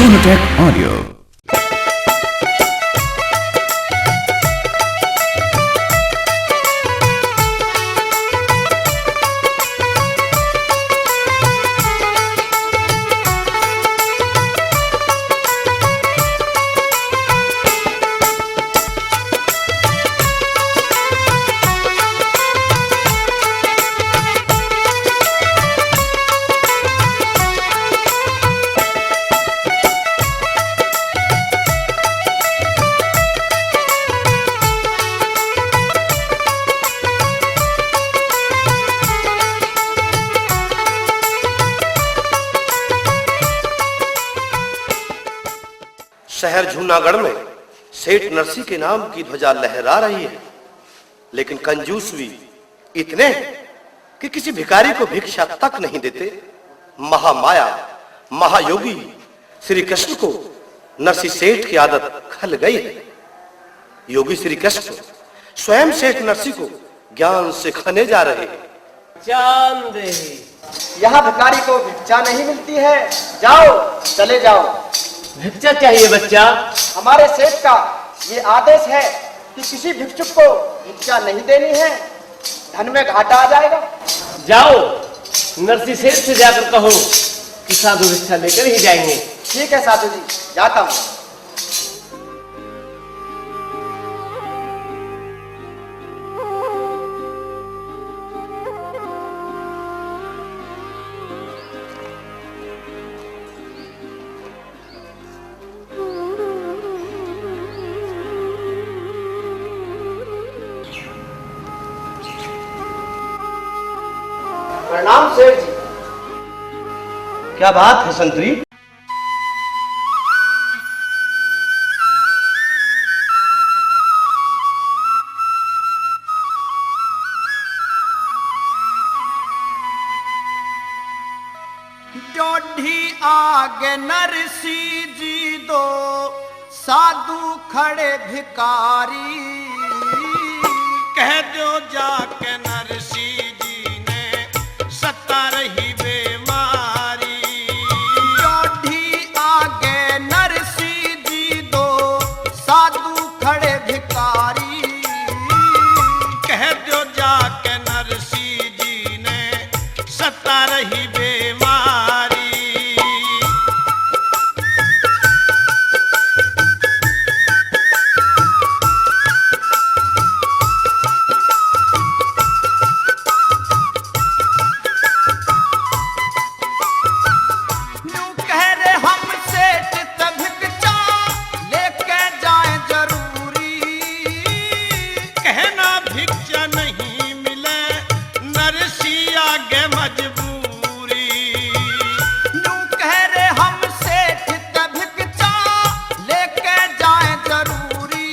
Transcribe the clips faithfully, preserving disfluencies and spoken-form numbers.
Tech Audio। शहर जूनागढ़ में सेठ नरसी के नाम की ध्वजा लहरा रही है, लेकिन कंजूस भी इतने हैं कि किसी भिखारी को भिक्षा तक नहीं देते। महामाया, महायोगी श्री कृष्ण को नरसी सेठ की आदत खल गई है। योगी श्री कृष्ण स्वयं सेठ नरसी को ज्ञान सिखाने जा रहे हैं। चांद ही। यहाँ भिखारी को भिक्षा नहीं मिलती है, जाओ, चले जाओ। भिक्षा चाहिए बच्चा। हमारे सेठ का ये आदेश है कि किसी भिक्षुक को भिक्षा नहीं देनी है, धन में घाटा आ जाएगा। जाओ, नरसी सेठ से जाकर कहो कि साधु भिक्षा लेकर ही जाएंगे। ठीक है साधु जी, जाता हूँ। प्रणाम सेठ जी। क्या बात है संतरी? जोड़ी आगे नरसी जी दो, साधु खड़े भिखारी। कह दो जाके नरसी जी ने, सता रही बीमारी। जोड़ी आगे नरसी जी दो, साधु खड़े भिखारी। कह दो जाके नरसी जी ने, सता रही बीमारी। न्यू कह रहे हम सेठ तभिक चा लेके जाए जरूरी। कहना भिक्षा नहीं मिले, नरसी आगे मजबूरी। न्यू कह रहे हम सेठ तभिक चा लेके जाए जरूरी।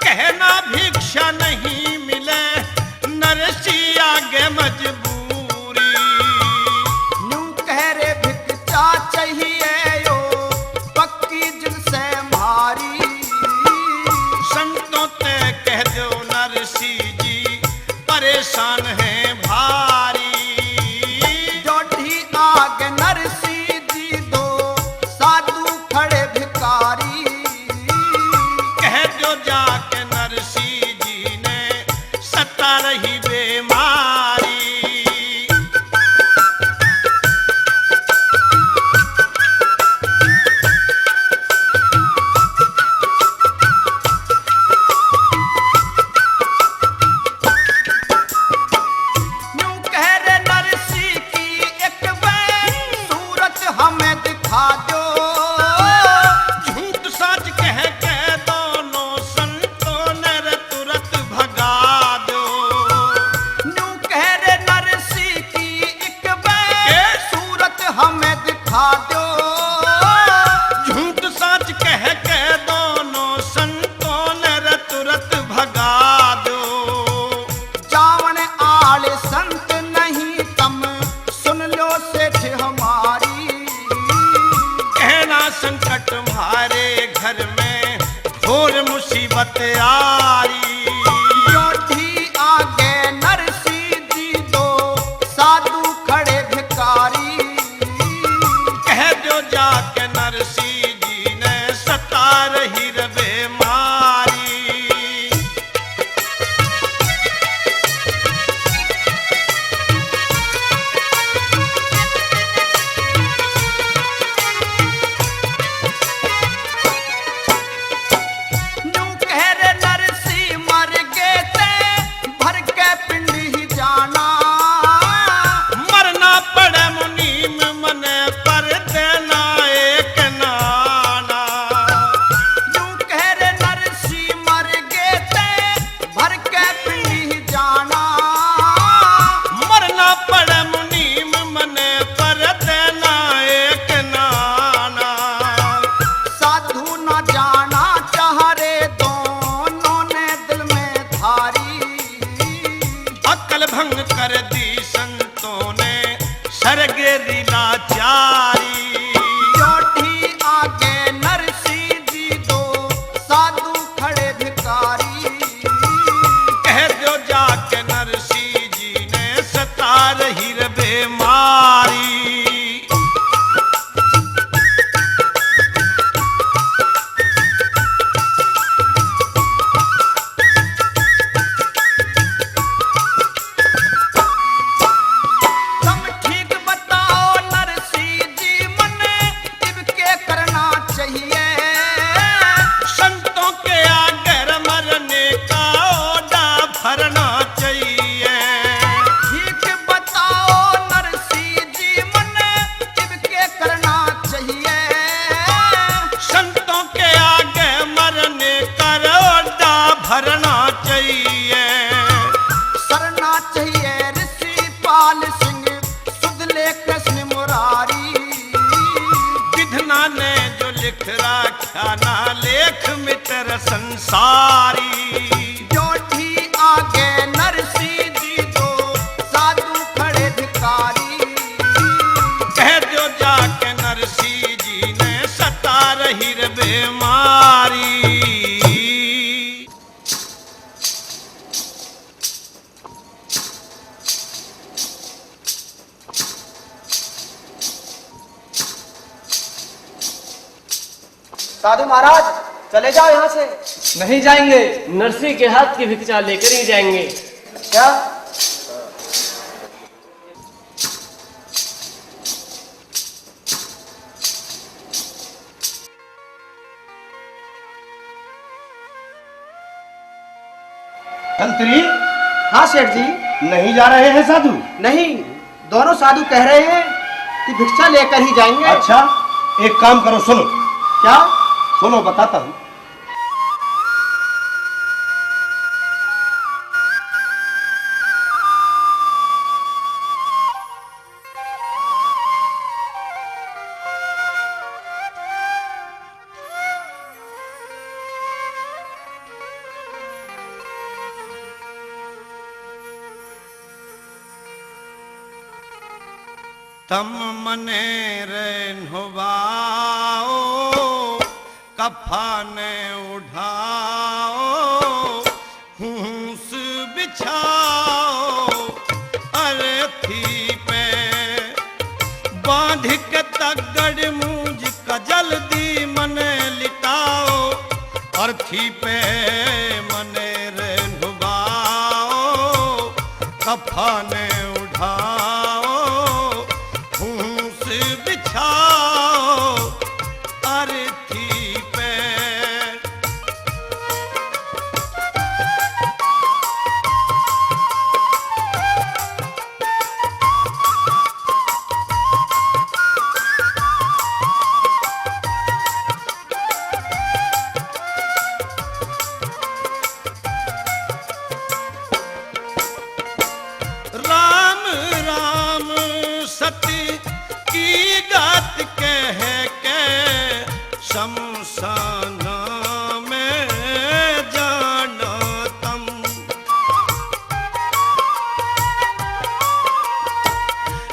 कहना भिक्षा नहीं मिले, नरसी आगे मजबूरी। न्यू कह रहे भिक्षा चाहिए यो, पक्की जिनसे म्हारी। संतों ते कह दो नरसी जी, परेशान है भारी। जोड़ी आगे नरसी जी दो, साधु खड़े भिखारी। कह दो जाके नरसी जी ने, सता रही बीमारी। न्यू कह रहे नरसी की एक बार सूरत हमें दिखा दो। झूठ साच कह के दोनों संतों ने रे तुरंत भगा दो। न्यू कह रहे नरसी की एक बार के? सूरत हमें दिखा दो। झूठ साच कह के दोनों संतों ने रे तुरंत भगा दो। जावण आले संत नहीं तम, सुन लो सेठ हमारी। कहना संकट म्हारे घर में, घोर मुसीबत आ रही। जोड़ी आगे नरसी जी दो, साधु खड़े भिखारी। कह दो जाके चारी। जोठी आगे नरसी जी दो, साधु खड़े भिखारी। कह दो जाके नरसी जी ने, सता रही रे बीमारी। तम ठीक बताओ नरसी जी, मने इब के करना चाहिए? संतों के आगे मरने का ओडा भरना चाहिए। ठीक बताओ नरसी जी, मने इब के करना चाहिए? संतों के आगे मरने का ओडा भरना चाहिए। सरना चाहिए ऋषि पाल सिंह, सुध ले कृष्ण मुरारी। विधना ने जो लिख राख्या ना, लेख मिटर संसारी। जोठी आगे नरसी जी दो, साधु खड़े भिखारी। कह दो जाके नरसी जी ने, सता रही रे बीमारी। साधु महाराज, चले जाओ यहाँ से। नहीं जाएंगे, नरसी के हाथ की भिक्षा लेकर ही जाएंगे। क्या? तंत्री? हाँ सेठ जी। नहीं जा रहे हैं साधु? नहीं, दोनों साधु कह रहे हैं कि भिक्षा लेकर ही जाएंगे। अच्छा, एक काम करो, सुनो। क्या? सुनो, बताता हूँ। तम मने रहनवाओ, कफन उठाओ, फूस बिछाओ अर्थी पे, बांध के तगड़ मूंज का जल्दी मने लिटाओ, अर्थी पे मने रहनवाओ, कफन उठाओ, फूस बिछाओ अर्थी पे। राम राम सती की गात कह के शमशाना में जाना तम।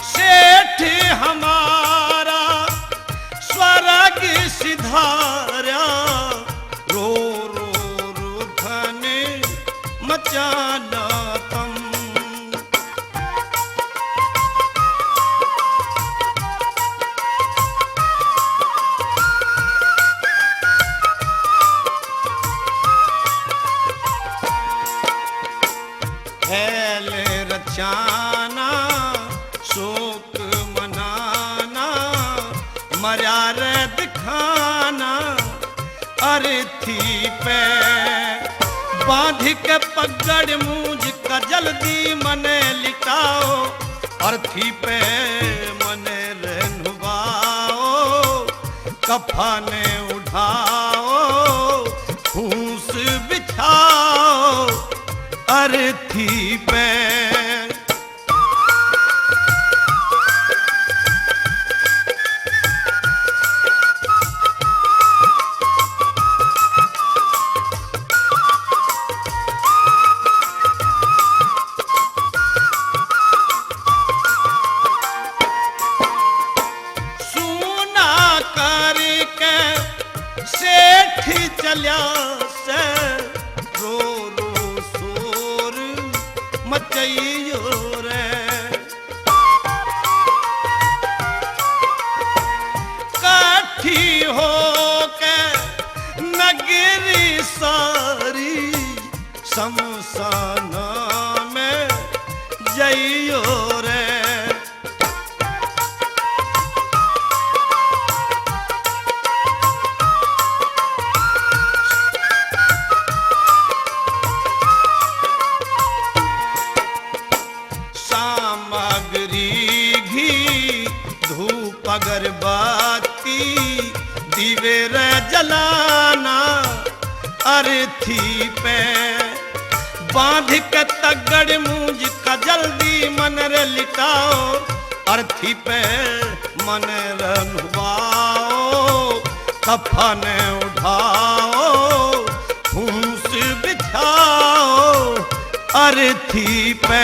सेठ हमारा स्वर्ग सिधारा, रो रो रो धन मचाना तम। हेल रचाना, शोक मनाना, मर्या रे दिखाना अर्थी पे। बांध के पगड़ मूंज का जल्दी मने लिटाओ, अर्थी पे मने रहनवाओ, कफन उठाओ, फूस बिछाओ अर्थी पे। चल्या से रो रो शोर मचैयो रे। काठी होके नगरी सारी शमशाना में जइयो रे। सामग्री घी धूप अगरबत्ती दिवे रे जलाना। अर्थी पे बांध के तगड़ मूंज का जल्दी मन रे लिटाओ। अर्थी पे मन रे नुवाओ, कफन उठाओ, फूस बिछाओ अर्थी पे।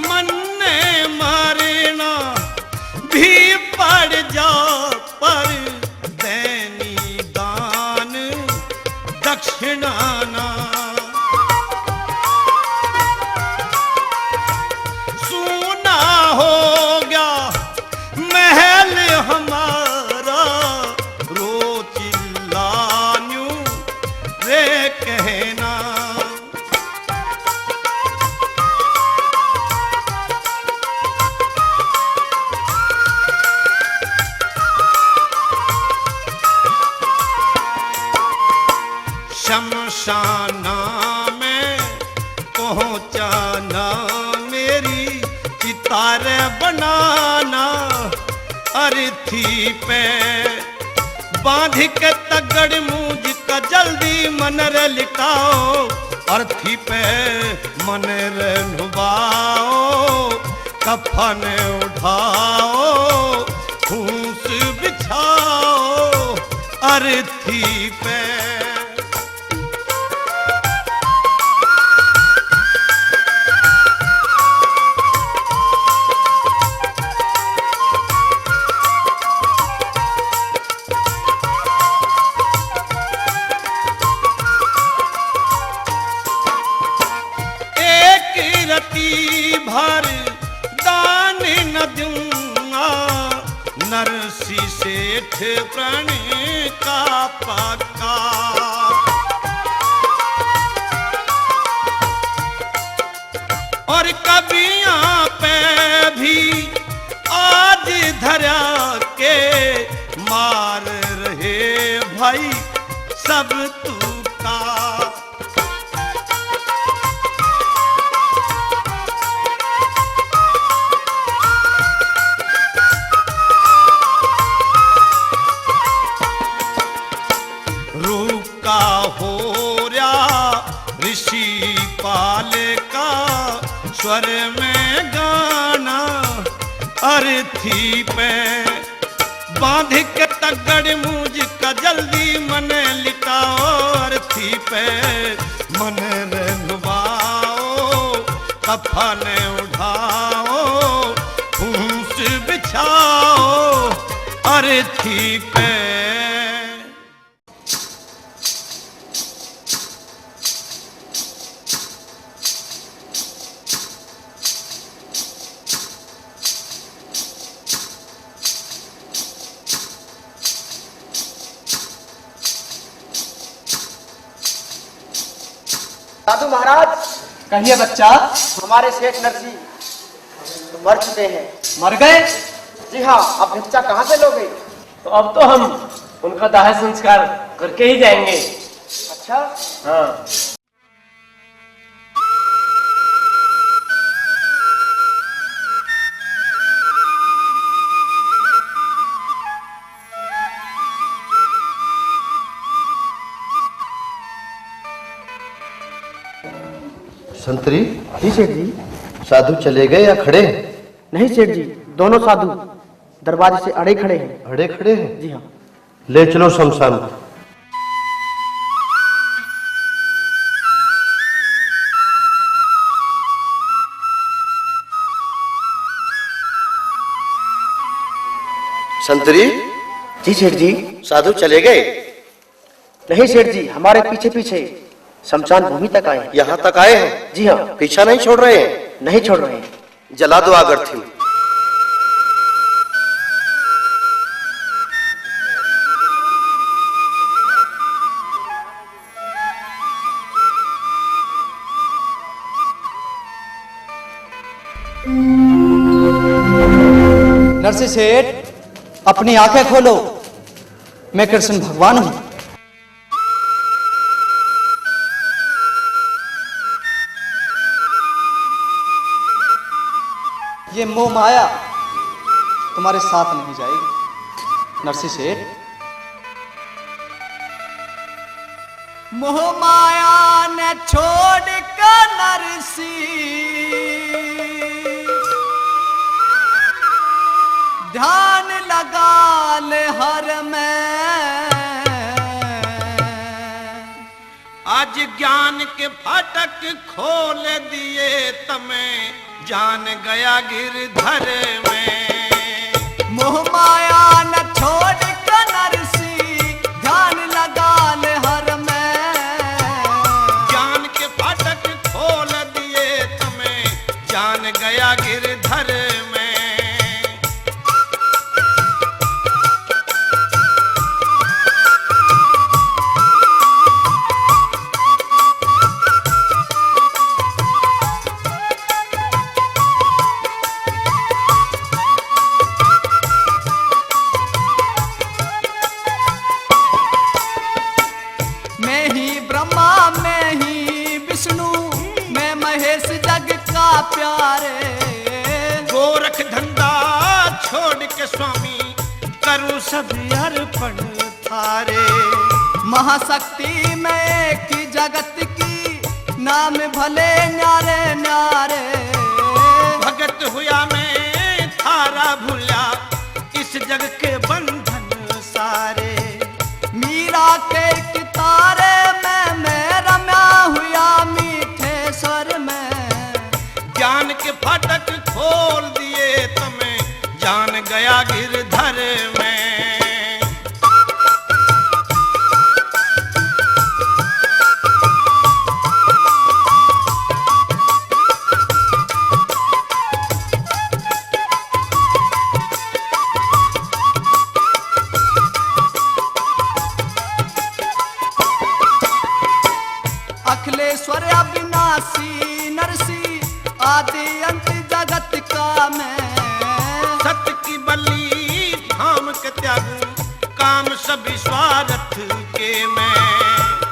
मन्ने मरना भी पड़ जा, पर दैनी दान दक्षिणाना। सूना हो गया महल हमारा, रो चिल्ला न्यू रे कहना। शमशाना में पहुंचाना, मेरी चिता रे बनाना। अर्थी पे बांध के तगड़ मूंज का जल्दी मन रे लिटाओ। अर्थी पे मन रे नुवाओ, कफन उठाओ, फूस बिछाओ अर्थी पे। एक रत्ती भर दान न दूंगा, नरसी सेठ प्रण का पक्का। और कबियां पे भी आज धरा के मार रहे भाई सब तू का। रूप का हो रहा ऋषि पाल का स्वर में गाना अर्थी पे। बांध के तगड़ मूंज का जल्दी मन लिटाओ अर्थी पे। मन रंगवाओ, कफन उठाओ, फूस बिछाओ अर्थी पे। साधु महाराज। कहिए बच्चा। हमारे सेठ नरसी मर चुके हैं। मर गए? जी हाँ, अब भिक्षा कहाँ से लोगे? तो अब तो हम उनका दाह संस्कार करके ही जाएंगे। अच्छा। हाँ। संतरी। जी सेठ जी। साधु चले गए या खड़े हैं? नहीं सेठ जी, दोनों साधु दरवाजे से अड़े खड़े हैं। अड़े खड़े हैं? जी हाँ। ले चलो शमशान। संतरी। जी सेठ जी। साधु चले गए? नहीं सेठ जी, हमारे पीछे पीछे शमशान भूमि तक आए हैं। यहाँ तक आए हैं? जी हाँ। पीछा नहीं छोड़ रहे हैं? नहीं छोड़ रहे हैं। जला दो आग अर्थी में। नरसी सेठ, अपनी आंखें खोलो, मैं कृष्ण भगवान हूं। ये मोह माया तुम्हारे साथ नहीं जाएगी नरसी सेठ। मोह माया ने छोड़ कर नरसी, ध्यान लगा ले हर में। आज ज्ञान के फाटक खोल दिए तमें, जान गया गिरधर में। मोह माया न छोड़ कर नरसी, ध्यान लगा ले हर में। ज्ञान के फाटक खोल दिए तमें, जान गया गिरधर में। मैं ही ब्रह्मा, मैं ही विष्णु, मैं महेश जग का प्यारे। गोरख धंधा छोड़ के स्वामी, करूं सब अर्पण थारे। महाशक्ति मैं की जगत की, नाम भले न्यारे न्यारे। भगत हुआ मैं थारा भूला, इस जग के बंधन सारे। मीरा के एक तारे में मैं रम्या हुआ मीठे स्वर में। ज्ञान के फाटक खोल दिए तमें, जान गया गिरधर में। अखिलेश्वर अविनाशी नरसी, आदि अंत जगत का मैं। सत की बलि थाम के त्यागू, काम सभी स्वार्थ के मैं।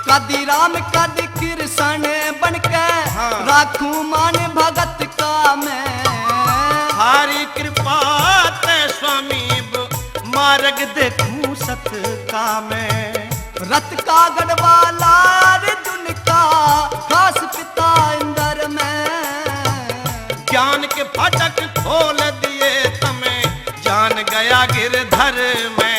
कदी राम कदी कृष्ण बन के, हाँ। राखू मान भगत का मैं। थारी कृपा ते स्वामी, मार्ग देखूं सत का मैं। रत का गढ़वाला अर्जुन का, खास पिता इंदर में। ज्ञान के फाटक खोल दिए तमें, जान गया गिरधर में।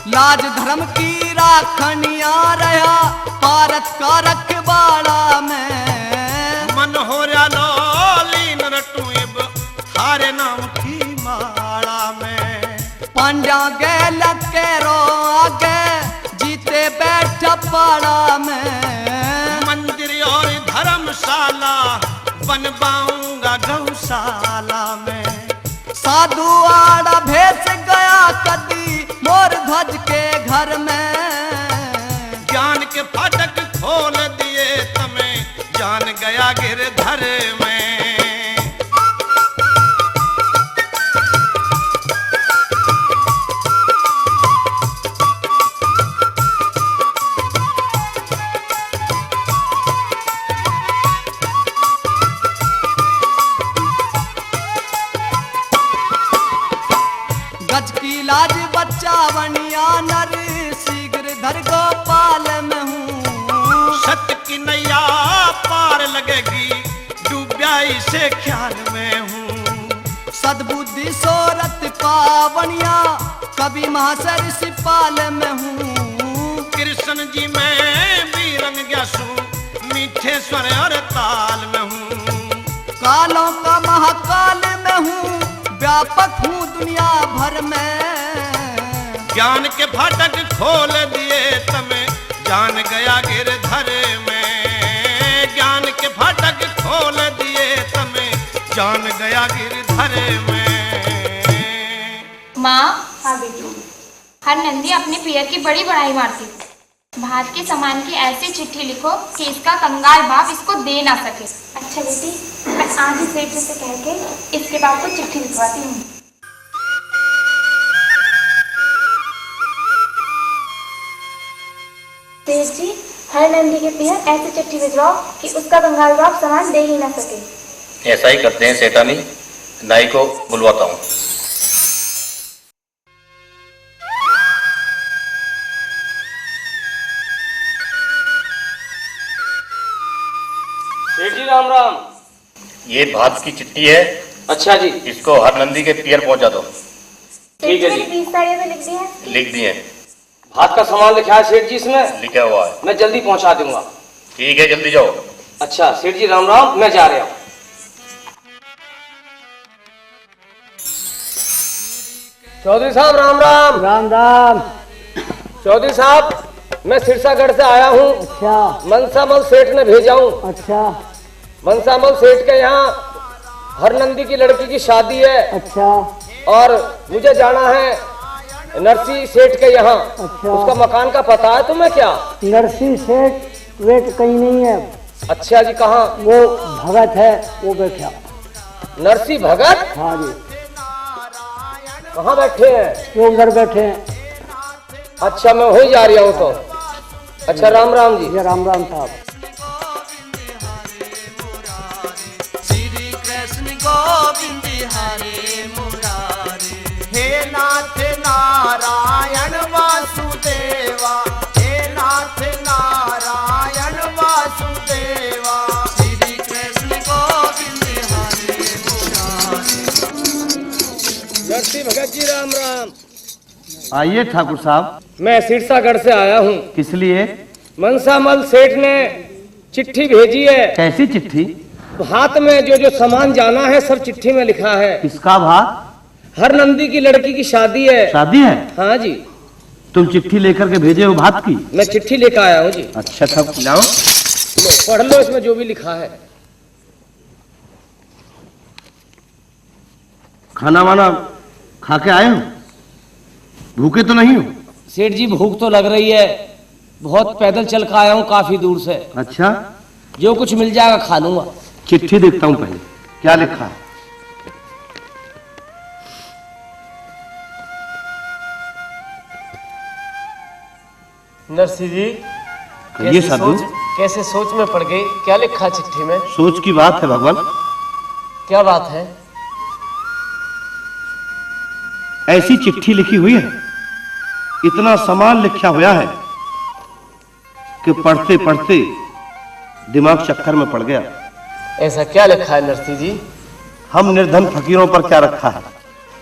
लाज धर्म की राखनिया रहा, भारत का रखवाला मैं। मन हो रहा लीन रटूं इब थारे नाम की माला में। पांड्या गैल केरो आगे, जीते बैठा पाला में। मंदिर और धर्मशाला बनवाऊंगा गौशाला में। साधु आड़ा भेस गया कदी मोर ध्वज के घर में। ज्ञान के फाटक खोल दिए तमें, जान गया गिरधर में। की लाज बचावनिया नर शीघ्र धर गोपाल में हूँ। सत की नैया पार लगेगी, डूब्या इसे ख्याल में हूँ। सद्बुद्धि सोरत पावनिया कवि महासर सिपाल में हूँ। कृष्ण जी मैं भी रंग गया सूं, मीठे स्वर और ताल में हूँ। कालों का महाकाल में हूँ, व्यापक हूँ दुनिया भर में। ज्ञान के फाटक खोल दिए तमे, जान गया गिरधर में। ज्ञान के फाटक खोल दिए तमे, जान गया गिरधर में। माँ। हाँ बेटी। हर नंदी अपने पियर की बड़ी बड़ाई मारती थी। भात के सामान की ऐसी चिट्ठी लिखो कि इसका कंगाल बाप इसको दे ना सके। अच्छा बेटी, मैं आज ही सेठ जी से कह के इसके बाप को चिट्ठी लिखवाती हूँ। सेठ जी, हर नंदी के पीहर ऐसी चिट्ठी भिजवाओ कि उसका कंगाल बाप सामान दे ही ना सके। ऐसा ही करते हैं सेठानी, नाई को बुलवाता हूँ। सेठ जी राम राम। ये भात की चिट्ठी है। अच्छा जी। इसको हर नंदी के पियर पहुंचा दो। ठीक है जी। मैंने बीस तारीख में लिख दी है। लिख दिए। भात का सामान लिखा है सेठ जी इसमें। लिखा हुआ है। मैं जल्दी पहुंचा दूंगा। ठीक है, जल्दी जाओ। अच्छा सेठ जी राम राम, मैं जा रहा हूँ। चौधरी साहब राम राम। राम राम। चौधरी साहब, मैं सिरसागढ़ से आया हूँ। अच्छा। मनसामल सेठ ने भेजा हूँ। अच्छा। मनसामल सेठ के यहाँ हरनंदी की लड़की की शादी है। अच्छा। और मुझे जाना है नरसी सेठ के यहाँ। अच्छा। उसका मकान का पता है तुम्हें क्या? नरसी सेठ वेट कहीं नहीं है। अच्छा जी, कहाँ? वो भगत है, वो बैठा। नरसी भगत? हाँ जी। कहाँ बैठे हैं? वो उधर बैठे हैं। अच्छा, मैं वहीं जा रहा हूँ तो। अच्छा, राम राम जी। ये राम राम साहब। श्री कृष्ण गोविंद हरे मुरारी। हे नाथ नारायण वासुदेवा, हे नाथ नारायण वासुदेवा। श्री कृष्ण गोविंद हरे मुरारी। नरसी भगत जी राम राम। आइए ठाकुर साहब। मैं सिरसागढ़ से आया हूँ। किस लिए? मनसामल सेठ ने चिट्ठी भेजी है। कैसी चिट्ठी? भात में जो जो सामान जाना है सब चिट्ठी में लिखा है। किसका भात? हरनंदी की लड़की की शादी है। शादी है? हाँ जी। तुम चिट्ठी लेकर के भेजे हो भात की? मैं चिट्ठी लेकर आया हूँ जी। अच्छा, तब जाओ। लो, पढ़ लो इसमें जो भी लिखा है। खाना वाना खा के आए हो? भूखे तो नहीं हो? सेठ जी, भूख तो लग रही है, बहुत पैदल चल के आया हूँ काफी दूर से। अच्छा। जो कुछ मिल जाएगा खा लूंगा। चिट्ठी देखता हूँ पहले, क्या लिखा है। नरसी जी, कहिए कैसी साधु। सोच, कैसे सोच में पड़ गए? क्या लिखा चिट्ठी में? सोच की बात है भगवान। क्या बात है? ऐसी चिट्ठी लिखी हुई है, इतना सामान लिखा हुआ है कि पढ़ते पढ़ते दिमाग चक्कर में पड़ गया। ऐसा क्या लिखा है नरसी जी? हम निर्धन फकीरों पर क्या रखा है,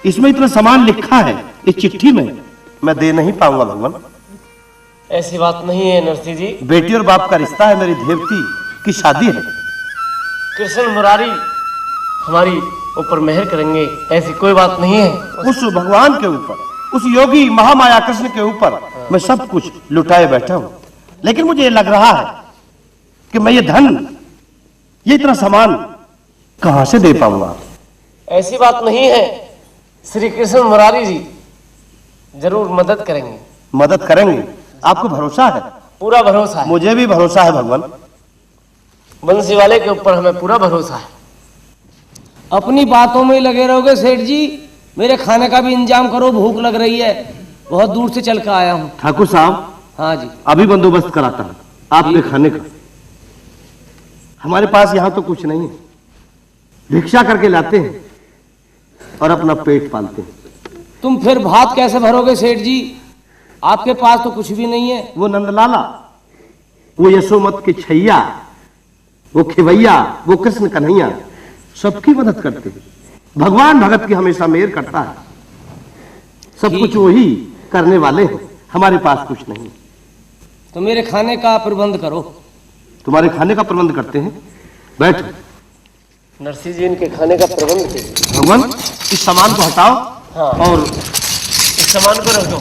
इसमें इतना सामान लिखा है इस चिट्ठी में, मैं दे नहीं पाऊंगा भगवान। ऐसी बात नहीं है नरसी जी। बेटी और बाप का रिश्ता है, मेरी देवती की शादी है। कृष्ण मुरारी हमारी ऊपर मेहर करेंगे, ऐसी कोई बात नहीं है। उस भगवान के ऊपर, उस योगी महामाया कृष्ण के ऊपर मैं सब कुछ लुटाए बैठा हूँ, लेकिन मुझे ये लग रहा है कि मैं ये धन, ये इतना सामान कहाँ से दे पाऊंगा? ऐसी बात नहीं है, श्री कृष्ण मुरारी जी जरूर मदद करेंगे। मदद करेंगे? आपको भरोसा है? पूरा भरोसा है। मुझे भी भरोसा है भगवान। बंसी वाले के ऊपर हमें पूरा भरोसा है। अपनी बातों में ही लगे रहोगे सेठ जी, मेरे खाने का भी इंतजाम करो, भूख लग रही है, बहुत दूर से चल के आया हूँ। ठाकुर साहब। हाँ जी। अभी बंदोबस्त कराता हूँ आपके खाने का। हमारे पास यहाँ तो कुछ नहीं है, भिक्षा करके लाते हैं और अपना पेट पालते हैं। तुम फिर भात कैसे भरोगे सेठ जी? आपके पास तो कुछ भी नहीं है। वो नंदलाला, वो यशोमत के छैया, वो खिवैया, वो कृष्ण कन्हैया सबकी मदद करते हैं। भगवान भगत की हमेशा मेहर करता है। सब कुछ वही करने वाले हैं, हमारे पास कुछ नहीं। तो मेरे खाने का प्रबंध करो। तुम्हारे खाने का प्रबंध करते हैं, बैठो। नरसी जी, इनके खाने का प्रबंध कीजिए। भगवान, इस सामान को हटाओ। हाँ। और इस सामान को रख दो।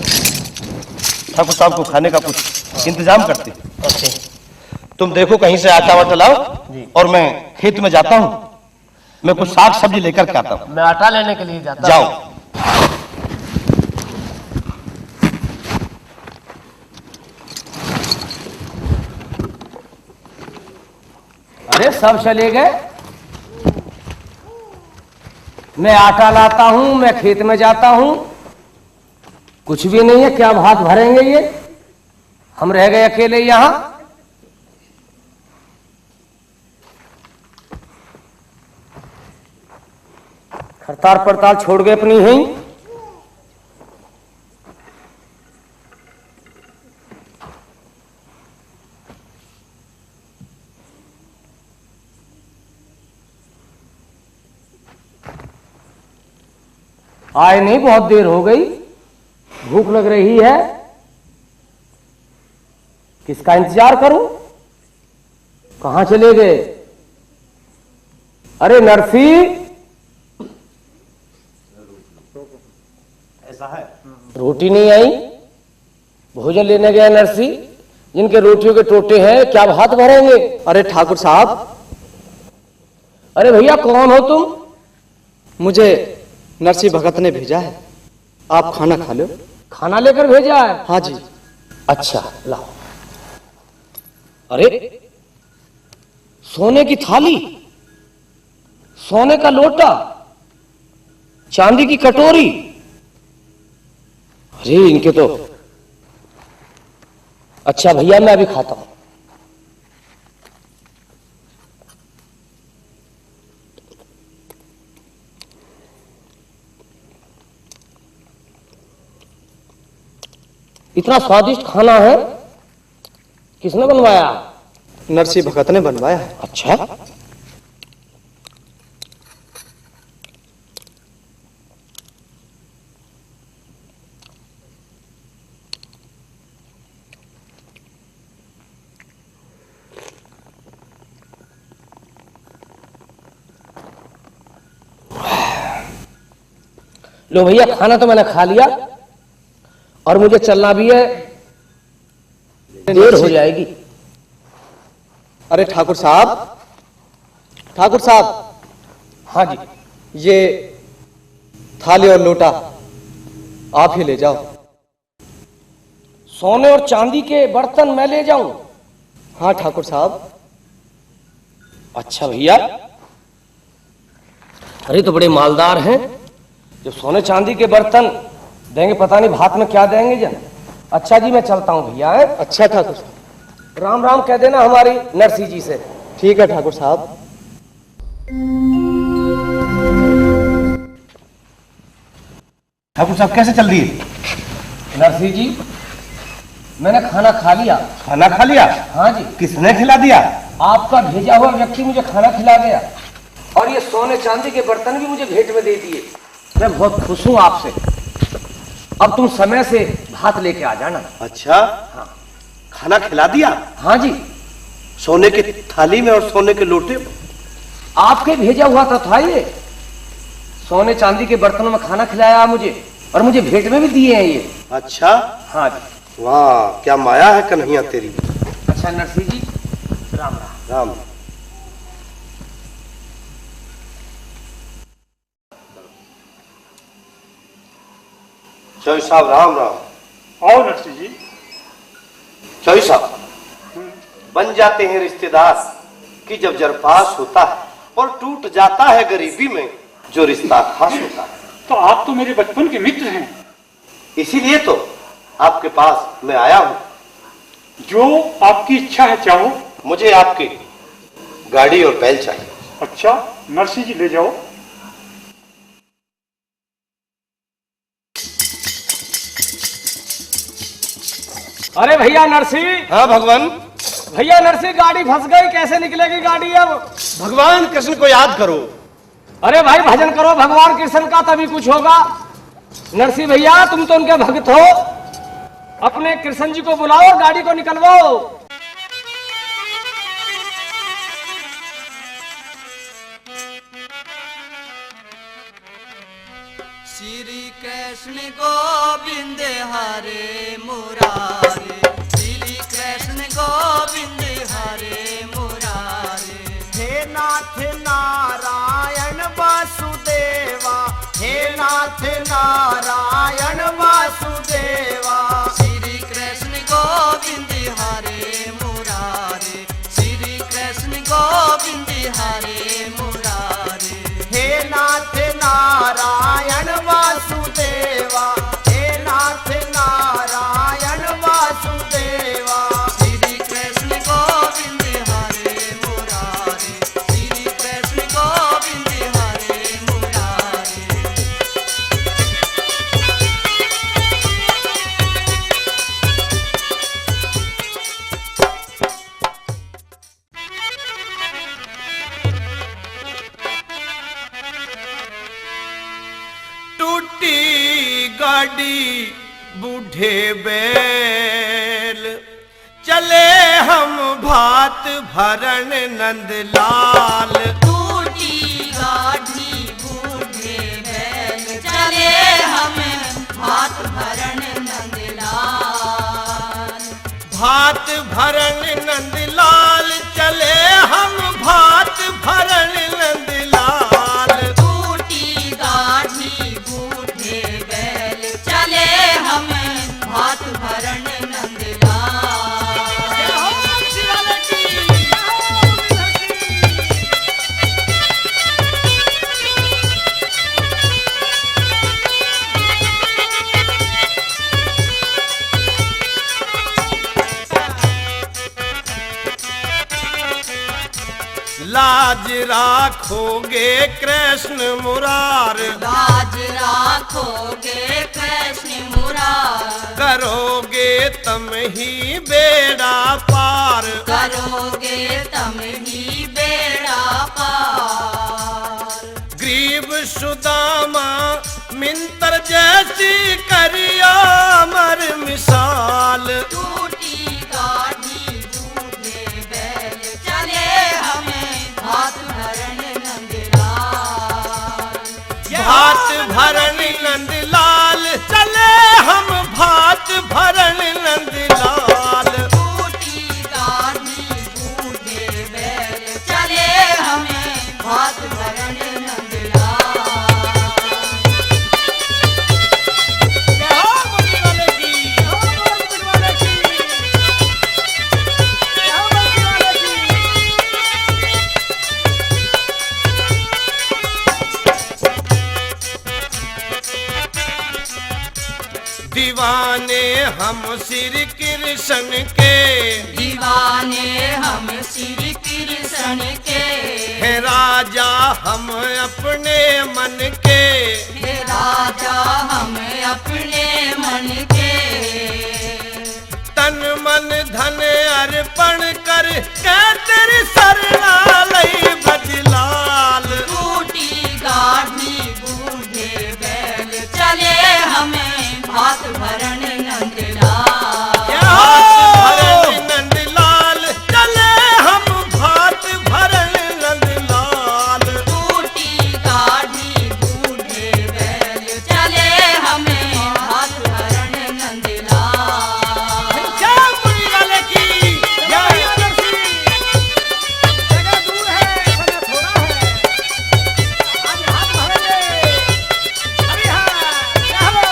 ठाकुर साहब को खाने का कुछ इंतजाम करते हैं। ओके। तुम देखो, कहीं से आटा वाटा लाओ। जी। और मैं खेत में जाता हूँ, मैं कुछ साग सब्जी लेकर के आता हूँ। मैं आटा लेने के लिए जाता हूँ। जाओ। अरे, सब चले गए। मैं आटा लाता हूं, मैं खेत में जाता हूं, कुछ भी नहीं है। क्या भात भरेंगे ये? हम रह गए अकेले यहां। खरतार पड़ताल छोड़ गए अपनी ही। आए नहीं, बहुत देर हो गई, भूख लग रही है। किसका इंतजार करूं? कहां चले गए? अरे नरसी, ऐसा है, रोटी नहीं आई, भोजन लेने गया नरसी। जिनके रोटियों के टोटे हैं, क्या भात भरेंगे? अरे ठाकुर साहब। अरे भैया, कौन हो तुम? मुझे नरसी भगत ने भेजा है, आप खाना खा लो। खाना लेकर भेजा है? हाँ जी। अच्छा, लाओ। अरे, सोने की थाली, सोने का लोटा, चांदी की कटोरी। अरे, इनके तो। अच्छा भैया, मैं अभी खाता हूं। इतना स्वादिष्ट खाना है, किसने बनवाया? नरसी भगत ने बनवाया है। अच्छा। लो भैया, खाना तो मैंने खा लिया और मुझे चलना भी है, देर हो जाएगी। अरे ठाकुर साहब, ठाकुर साहब। हाँ जी। ये थाली और लोटा आप ही ले जाओ। सोने और चांदी के बर्तन मैं ले जाऊं? हाँ ठाकुर साहब। अच्छा भैया, अरे तो बड़े मालदार हैं, जब सोने चांदी के बर्तन देंगे, पता नहीं भात में क्या देंगे जन। अच्छा जी, मैं चलता हूँ भैया, हैं? अच्छा ठाकुर साहब। राम राम कह देना हमारी नरसी जी से। ठीक है ठाकुर साहब। ठाकुर साहब, कैसे चल रही है? नरसी जी, मैंने खाना खा लिया। खाना खा लिया? हाँ जी। किसने खिला दिया? आपका भेजा हुआ व्यक्ति मुझे खाना खिला गया और ये सोने चांदी के बर्तन भी मुझे भेंट में दे दिए। मैं बहुत खुश हूँ आपसे। अब तुम समय से भात लेके आ जाना। अच्छा? हाँ। खाना खिला दिया? हाँ जी। सोने की थाली में और सोने के लोटे में? आपके भेजा हुआ तो था ये। सोने चांदी के बर्तनों में खाना खिलाया मुझे और मुझे भेंट में भी दिए हैं ये। अच्छा? हाँ जी। वाह, क्या माया है कन्हैया तेरी। अच्छा नरसी जी, राम राम। राम। चौधरी साहब, राम राम। आओ नरसी जी। चौधरी साहब, बन जाते हैं रिश्तेदार कि जब जरपास होता है और टूट जाता है गरीबी में जो रिश्ता खास होता है। तो आप तो मेरे बचपन के मित्र हैं। इसीलिए तो आपके पास मैं आया हूँ। जो आपकी इच्छा है चाहो। मुझे आपकी गाड़ी और बैल चाहिए। अच्छा, नरसी जी ले जाओ। अरे भैया नरसी। हाँ भगवान। भैया नरसी, गाड़ी फंस गई, कैसे निकलेगी गाड़ी अब? भगवान कृष्ण को याद करो। अरे भाई, भजन करो भगवान कृष्ण का, तभी कुछ होगा। नरसी भैया, तुम तो उनके भक्त हो, अपने कृष्ण जी को बुलाओ और गाड़ी को निकलवाओ। श्री कृष्ण गोविंद हरे मुरारे, श्री कृष्ण गोविंद हरे मुरारे। हे नाथ नारायण वासुदेवा, हे नाथ नारायण वासुदेवा। श्री कृष्ण गोविंद हरे मुरारे, श्री कृष्ण गोविंद हरे मुरारे। हे नाथ नारायण वासुदेवा, हे नाथ नारायण वासुदेवा। श्री कृष्ण गोविंद हरे मुरारे, श्री कृष्ण गोविंद हरे मुरारे। टूटी गाड़ी बूढ़े बैल, चले हम भात भरण नंदलाल। टूटी गाड़ी बूढ़े बैल, चले हम भात भरण नंदलाल। भात भरण नंदलाल, चले हम भात भरण नंदलाल। टूटी गाड़ी बूढ़े बैल, चले हम भात भरण नंदलाल। लाज राखोगे कृष्ण मुरार। लाज राखोगे कृष्ण मुरार। करोगे तम ही बेड़ा पार। करोगे तम ही बेड़ा पार। गरीब सुदामा मिंतर जैसी करिया अमर मिसाल। टूटी गाड़ी बूढ़े बैल, चले हमें भात भरण नंदलाल। भात भरण नंदलाल, चले हम भात भरण नंदलाल। टूटी गाड़ी बूढ़े बैल, चले हमें भात भरण नंदलाल। जय हो बजरंग बली की, जय हो बजरंग बली की, जय हो बजरंग बली की। दीवाने हम श्री कृष्ण के। दीवाने हम श्री कृष्ण के। हैं राजा हम अपने मन के। हैं राजा हम अपने मन के। तन मन धन अर्पण कर के तेरी शरणा लई बजलाल। टूटी गाड़ी बूढ़े बैल, चले हमें भात भरण नंदलाल। भात भरण नंदलाल, चले हम भात भरण नंदलाल। टूटी गाड़ी बूढ़े बैल, चले हमें भात भरण नंदलाल। श्याम पुरी वाले की जय। जगह दूर है, समय थोड़ा है। आज हाथ भरेंगे। अरे हाँ, क्या हो?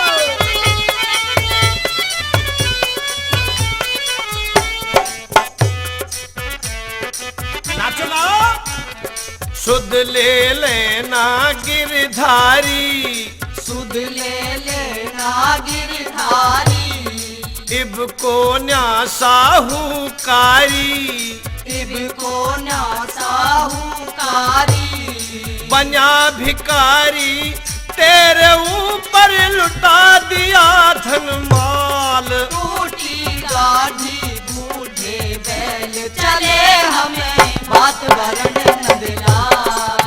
नाचो ना। सुध ले लेना गिरधारी। सुध ले लेना गिरधारी। इब को न्या साहूकारी। इब को न्या साहूकारी। बन्या भिखारी तेरे ऊपर लुटा दिया धन माल। टूटी गाड़ी चले हमें भात भरण नंदलाल।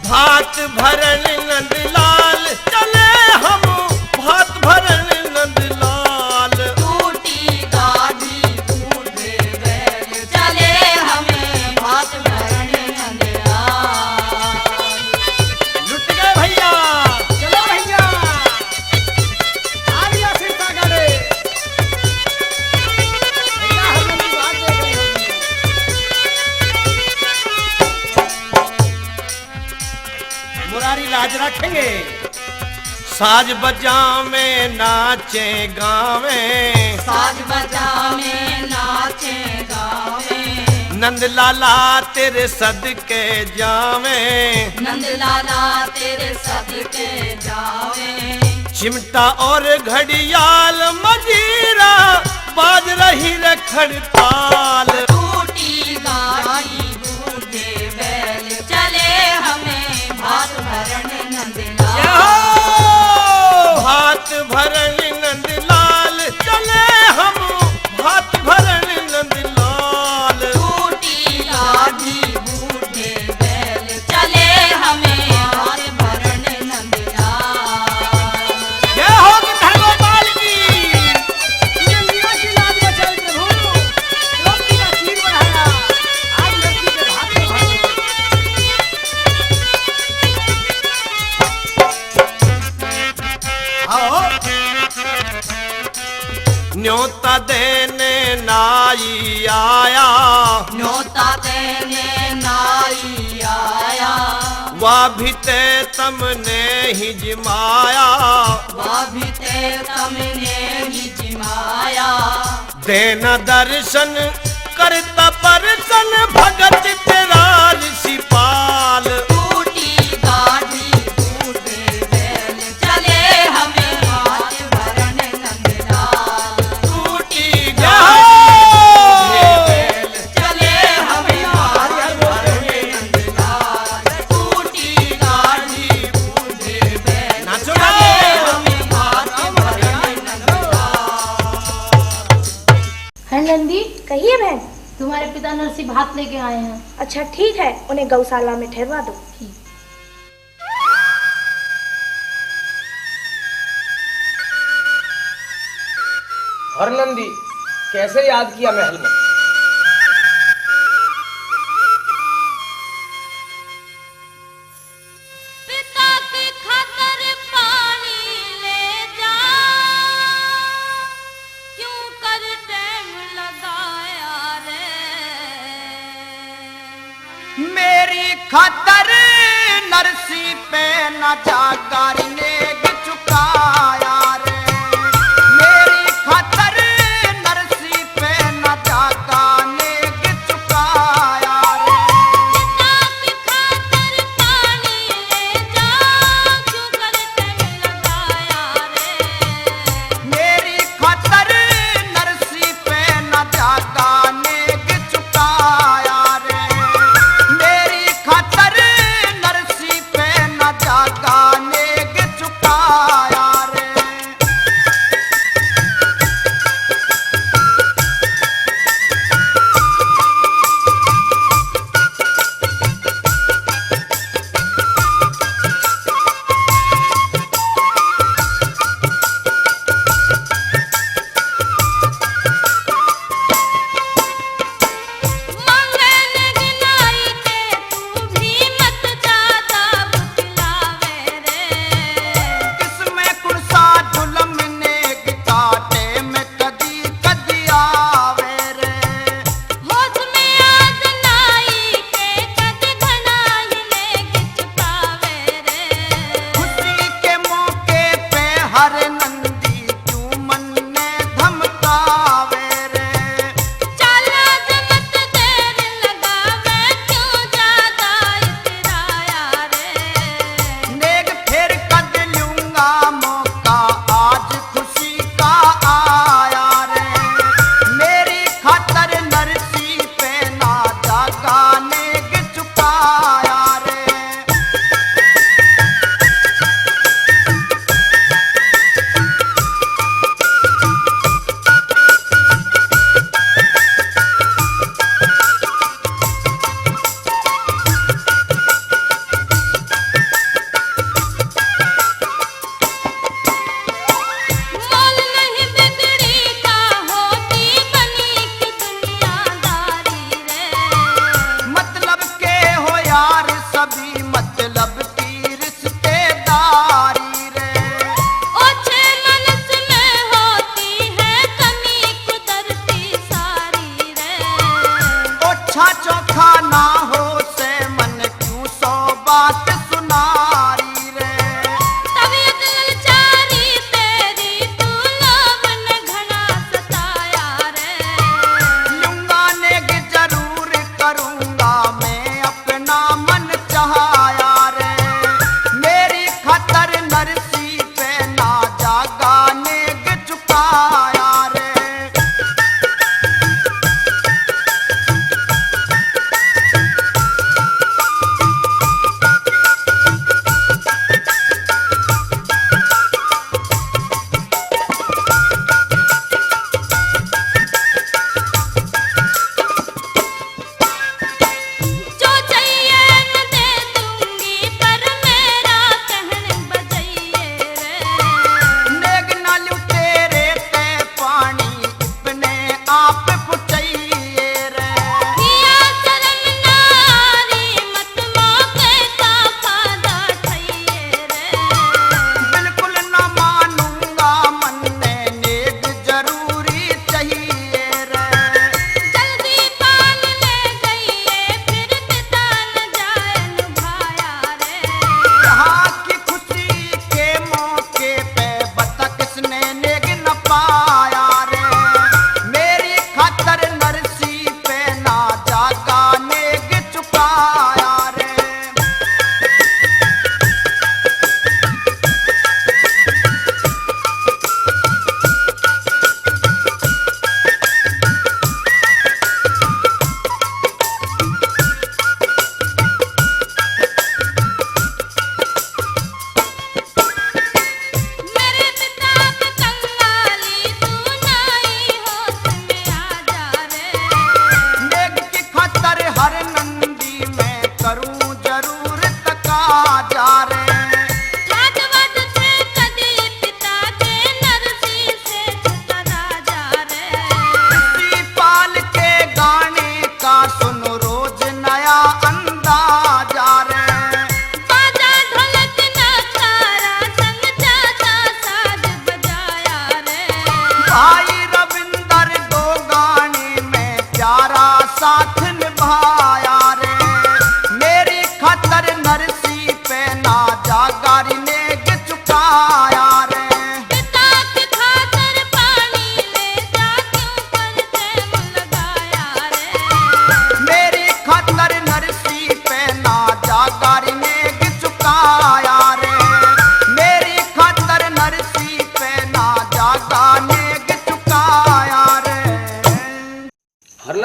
भात भरण नंदलाल चले हम, भात भरण नंदलाल। टूटी गाड़ी बूढ़े बैल, चले हमें भात भरण नंदलाल। लुट गए भैया। चलो भैया। आ गया सिरसा गाड़ी। भैया, हम लोग बात देख रहे हैं। मुरारी लाज रखेंगे। साज बजावे नाचे गावे। साज बजावे नाचे गावे। नंद लाला तेरे सदके जावे। नंद लाला तेरे सदके जावे। चिमटा और घड़ियाल मजीरा, बाज रही रे खड़ताल। टूटी गाड़ी बूढ़े बैल, चले हमें भात भरण नंदलाल। जय हो। भात भरण नंदलाल चले हम, भात भरण नंदलाल। टूटी गाड़ी बूढ़े बैल, चले हमें भात भरण नंदलाल। जय हो गिरधर गोपाल की। नंदिया की लाज बचाई प्रभु, द्रौपदी का शीश बढ़ाया, आज लड़की के भाग में भाग। आओ। न्योता देने नाई आया। न्योता देने नाई आया। वा भी ते तमने ही जिमाया। वा भी ते तमने ही जिमाया। देना दर्शन करता परसन भगत तेरा ऋषिपाल। टूटी गाड़ी बूढ़े बैल, चले हमें भात भरण नंदलाल। टूटी गाड़ी बूढ़े बैल, चले हमें भात भरण नंदलाल। टूटी गाड़ी बूढ़े बैल, नाचो। चले हमें भात भरण नंदलाल। हाँ नंदी। कहिए बहन। तुम्हारे पिता नरसी भात लेके आए हैं। अच्छा ठीक है, उन्हें गौशाला में ठहरवा दो। ठीक। हर नंदी, कैसे याद किया महल में? पिता की खातर पानी ले जा, क्यों कर टाइम लगाया रे। मेरी खातर नरसी पे ना जाकर नेग चुकाया रे। मेरी खातर नरसी पे ना जाकर नेग चुकाया रे। मेरी खातर नरसी पे ना जागा नेग चुकाया रे। मेरी खातर नरसी पे ना जागा नेग चुका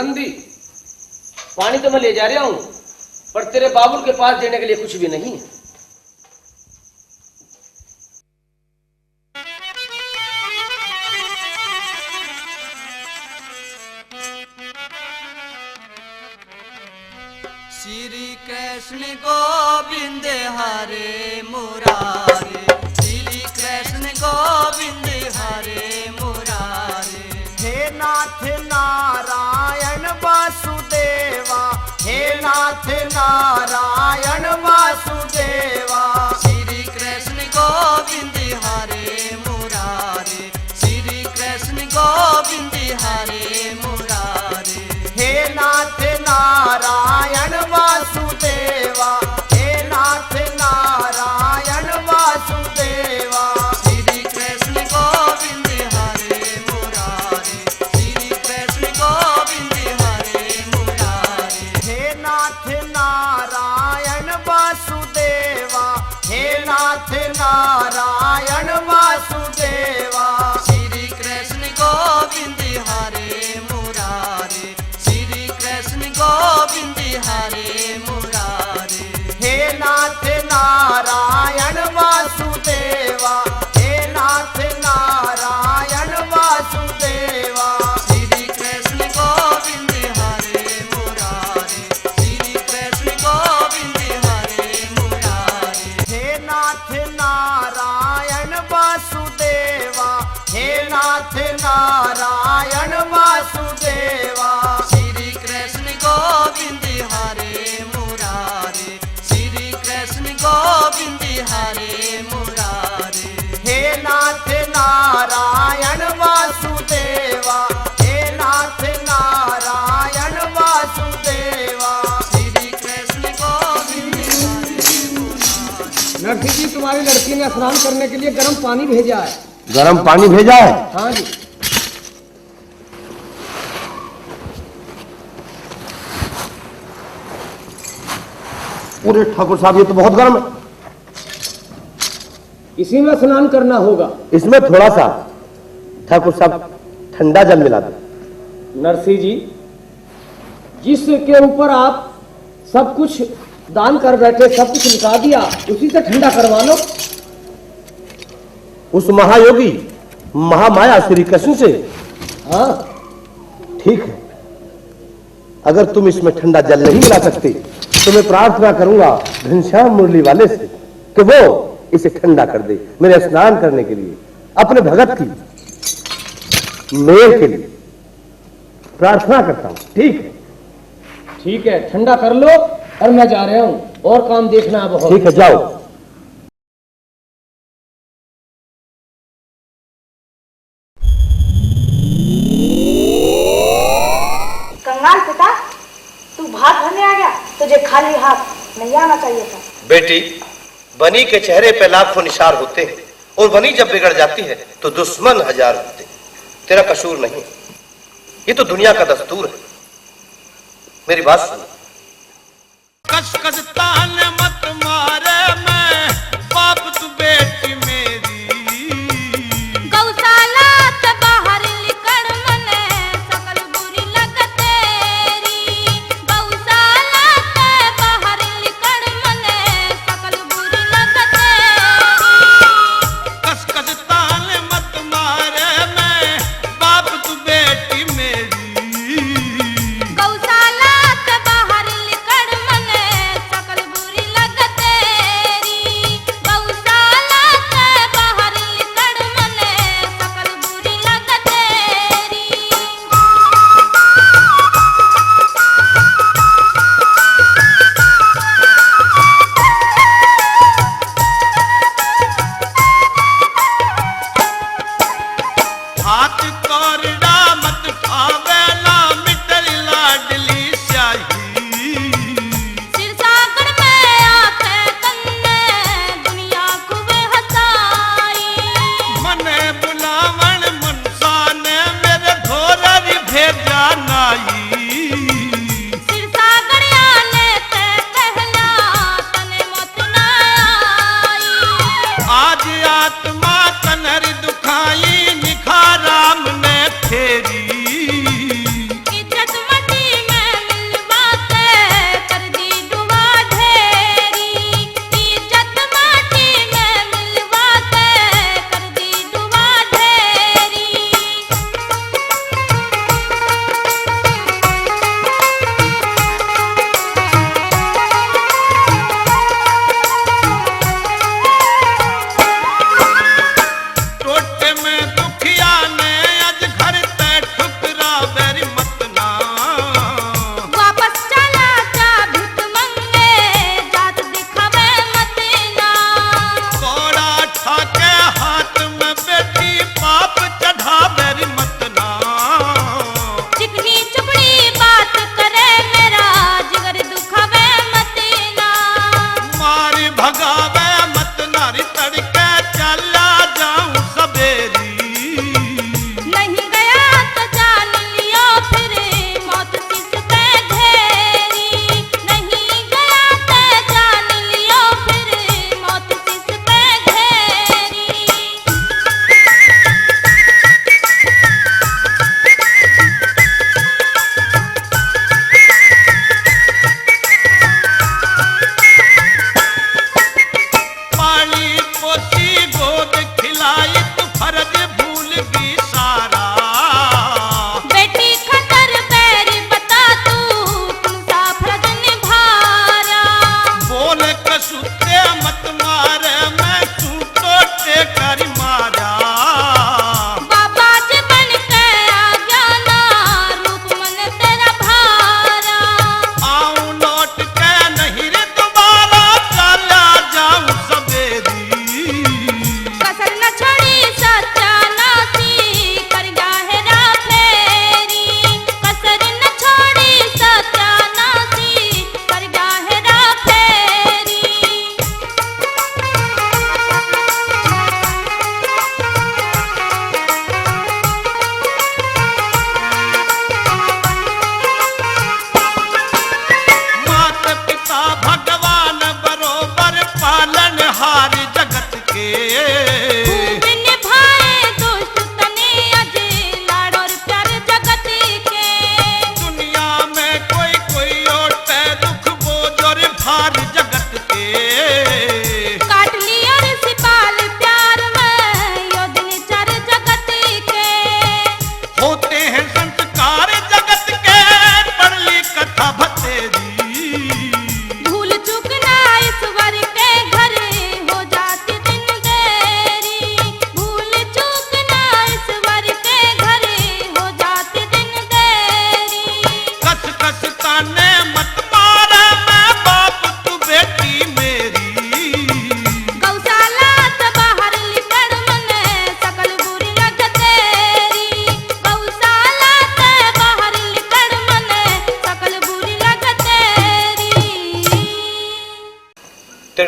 नंदी, पानी तो मैं ले जा रहा हूं, पर तेरे बाबुल के पास देने के लिए कुछ भी नहीं है। श्री कृष्ण गोविंद हरे मुरारे, श्री कृष्ण गोविंद हरे मुरारे। हे नाथ नारायण वासुदेवा, हे नाथ नारायण वासुदेवा। श्री कृष्ण गोविंद हरे मुरारे, श्री कृष्ण गोविंद हरे मुरारे। हे नाथ नारायण वासुदेवा, हे नाथ नारायण वासुदेवा। श्री कृष्ण गोविंद हरे मुरारे, श्री कृष्ण गोविंद हरे मुरारे। हे नाथ नारायण वासुदेवा, हे नाथ नारायण वासुदेवा। श्री कृष्ण गोविंद हरे मुरारे, श्री कृष्ण गोविंद हरे मुरारे। हे नाथ नारायण वासुदेवा, हे नाथ नारायण वासुदेवा। श्री कृष्ण गोविंद हरे मुरारे, श्री कृष्ण गोविंद हरे मुरारे। हे नाथ नारायण वासुदेवा, हे नाथ नारायण वासुदेवा। श्री कृष्ण गोविंद हरे मुरारे, श्री कृष्ण गोविंद हरे मुरारे। हे नाथ नारायण वासुदेवा, हे नाथ नारायण वासुदेवा। श्री कृष्ण गोविंद हरे मुरारे। नरसिंह जी, तुम्हारी लड़की ने स्नान करने के लिए गर्म पानी भेजा है। गर्म पानी भेजा है? हाँ जी। अरे ठाकुर साहब, ये तो बहुत गर्म है। इसी में स्नान करना होगा। इसमें थोड़ा सा, ठाकुर साहब, ठंडा जल मिला दो। नरसी जी, जिसके ऊपर आप सब कुछ दान कर बैठे, सब कुछ लुटा दिया, उसी से ठंडा करवा लो। उस महायोगी महामाया श्री कृष्ण से। हाँ। ठीक है, अगर तुम इसमें ठंडा जल नहीं मिला सकते, तो मैं प्रार्थना करूंगा घनश्याम मुरली वाले से कि वो इसे ठंडा कर दे, मेरे स्नान करने के लिए, अपने भगत की मेल के लिए प्रार्थना करता हूँ। ठीक है? ठीक है, ठंडा कर लो और मैं जा रहा हूँ, और काम देखना है बहुत। ठीक है, जाओ। कंगाल पिता, तू भात भरने आ गया, तुझे खाली हाथ नहीं आना चाहिए था। बेटी, बनी के चेहरे पे लाखों निशार होते हैं, और बनी जब बिगड़ जाती है तो दुश्मन हजार होते हैं। तेरा कसूर नहीं, ये तो दुनिया का दस्तूर है। मेरी बात सुन। कस कस तान मत मारे मैं, बाप तू बेटी मेरी। गौशाला से बाहर निकल मने, शकल बुरी लग तेरी। गौशाला से बाहर निकल मने, शकल बुरी लग तेरी। कस कस तान मत मारे मैं, बाप तू बेटी मेरी। गौशाला से बाहर निकल मने, शकल बुरी लग तेरी। गौशाला से बाहर निकल मने, शकल बुरी लग तेरी। हाथ कोरड़ा मत खावेला, मिटरी लाडली स्याही। सिरसागढ़ में आके तन्ने दुनिया खूब हंसाई। मने बुलावण मनसा ने मेरे धोरे री भेजा नाई। सिरसागढ़िया ने ते कहना तने मौत ना आई। आज आत्मा तनरी दुखाई, निखाराम ने थे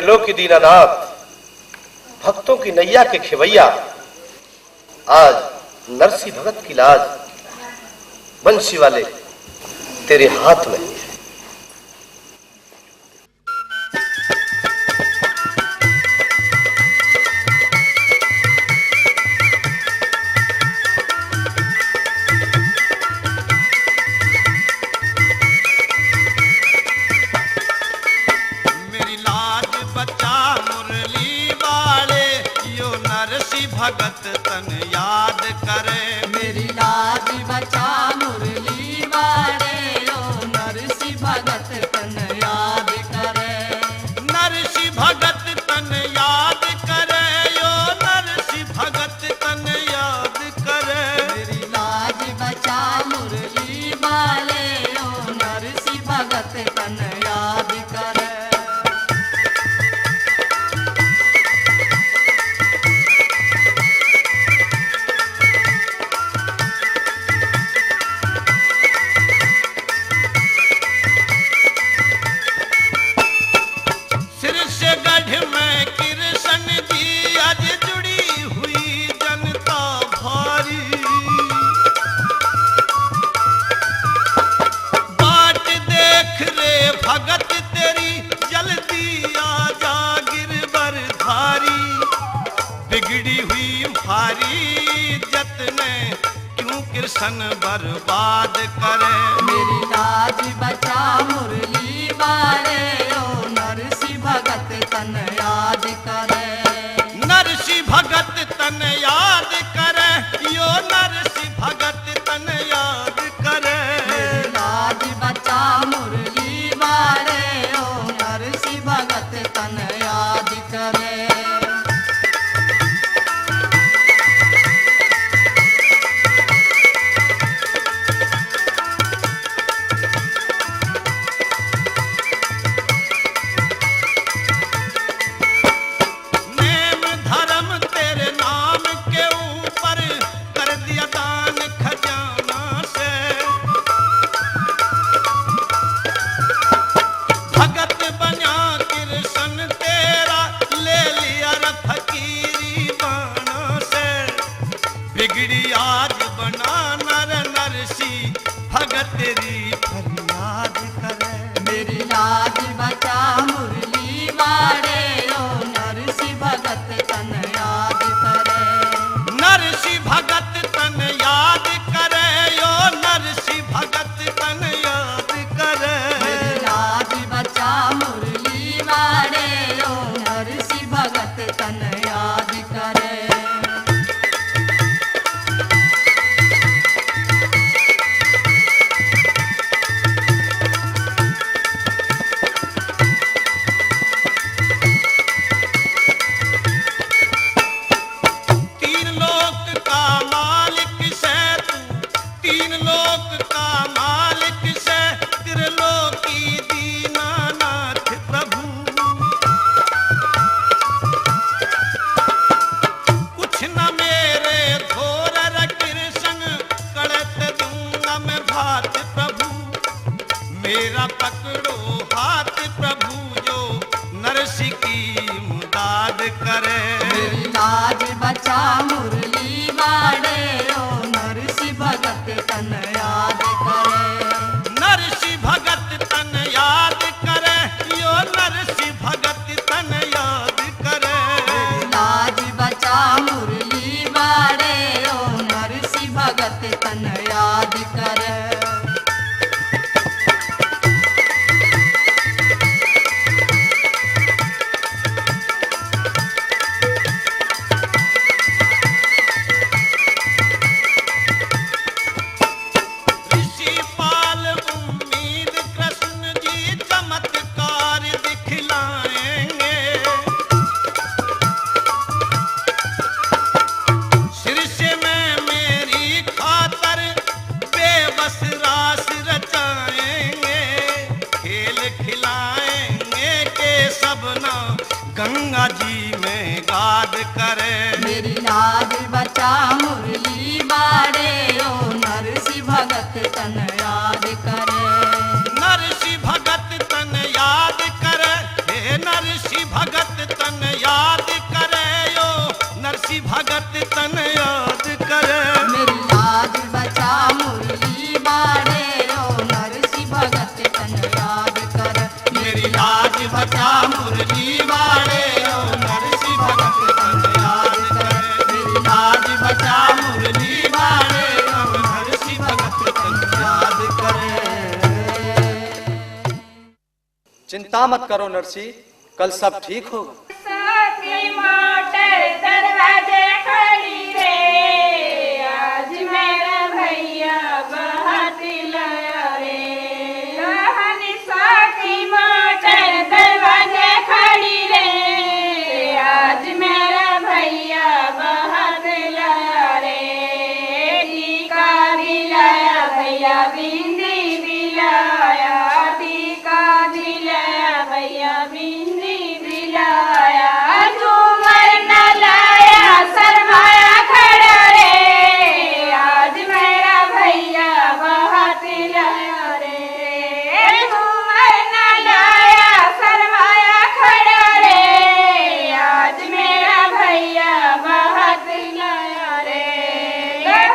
लोकी दीनानाथ, भक्तों की नैया के खेवैया, आज नरसी भगत की लाज, बंसी वाले, तेरे हाथ में। मेरी लाज बचा मुरली वाले, यो नरसी भगत तन याद करे। मेरी लाज बचा मुरली वाले, यो नरसी भगत तन याद करे। नरसी भगत तन याद करे, यो नरसी भगत तन याद करे। मेरी लाज बचा मुरली वाले, ओ नरसी भगत तन याद करे। शीशगढ़ में कृष्ण जी आज जुड़ी हुई जनता भारी। बाट देख रे भगत तेरी, जल्दी आ जा गिरवर धारी। बिगड़ी हुई भारी इज्जत ने क्यों कृष्ण बर्बाद करे। मेरी लाज बचा मुरली वाले, ओ नरसी भगत तन याद करे। नरसी भगत तन याद करे, यो नरसी भगत तन याद करे। मेरी लाज बचा मुरली वाले, ओ नरसी भगत तन याद करे। नेम धर्म तेरे नाम के ऊपर कर दिया दान खजाना से। भगत बना कृष्ण तेरा, ले लिया रे फकीरी बाणा से। बिगड़ी आज बना नर नरसी भगत तेरी फरियाद करे। मेरी लाज बचा मुरली वाले, ओ नरसी भगत तन याद करे। नरसी भगत तन याद करे, ओ नरसी भगत तन याद करे। मेरी लाज बचा मुरली वाले, ओ नरसी भगत तन याद करे। तीन लोक का मालिक सै तू, तीन लोक का मालिक सै त्रिलोकी दीनानाथ प्रभु। कुछ न मेरे धोर रे कृष्ण, कड़त दूंगा मैं भात प्रभु। मेरा पकड़ो हाथ प्रभु, जो नरसी की इमदाद करे। मेरी लाज बचा मुरली वाले, ओ नरसी भगत तन याद करे। नरसी भगत तन याद करे, यो नरसी भगत तन याद करे। मेरी लाज बचा मुरली वाले, ओ नरसी भगत तन याद करे। ऋषिपाल उम्मीद कृष्ण जी चमत्कार दिखलाएंगे। शीश में मेरी खातर बेबस रास रचाएंगे। खेल खिलाएंगे के सबना गंगा जी में गाद करे। मेरी लाज बचा मुरली बाड़े, ओ नरसी भगत तन याद करे। नरसी भगत तन याद करे, हे नरसी भगत चिंता मत करो नरसी, कल सब ठीक होगा। साथी मोटर दरवाजे खड़ी रे, आज मेरा भैया बहुत लाया रे। कहानी साथी मोटर दरवाजे खड़ी रे, आज मेरा भैया बहुत लाया रे। टीका भी लाया भैया, बिंदी भी लाया, टीका भी लाया भैया, बिंदी भी लाया, झूमर न लाया, शर्माया खड़ा रे। आज मेरा भैया बहुत लाया रे, झूमर न लाया, शर्माया खड़ा रे। आज मेरा भैया बहुत लाया रे।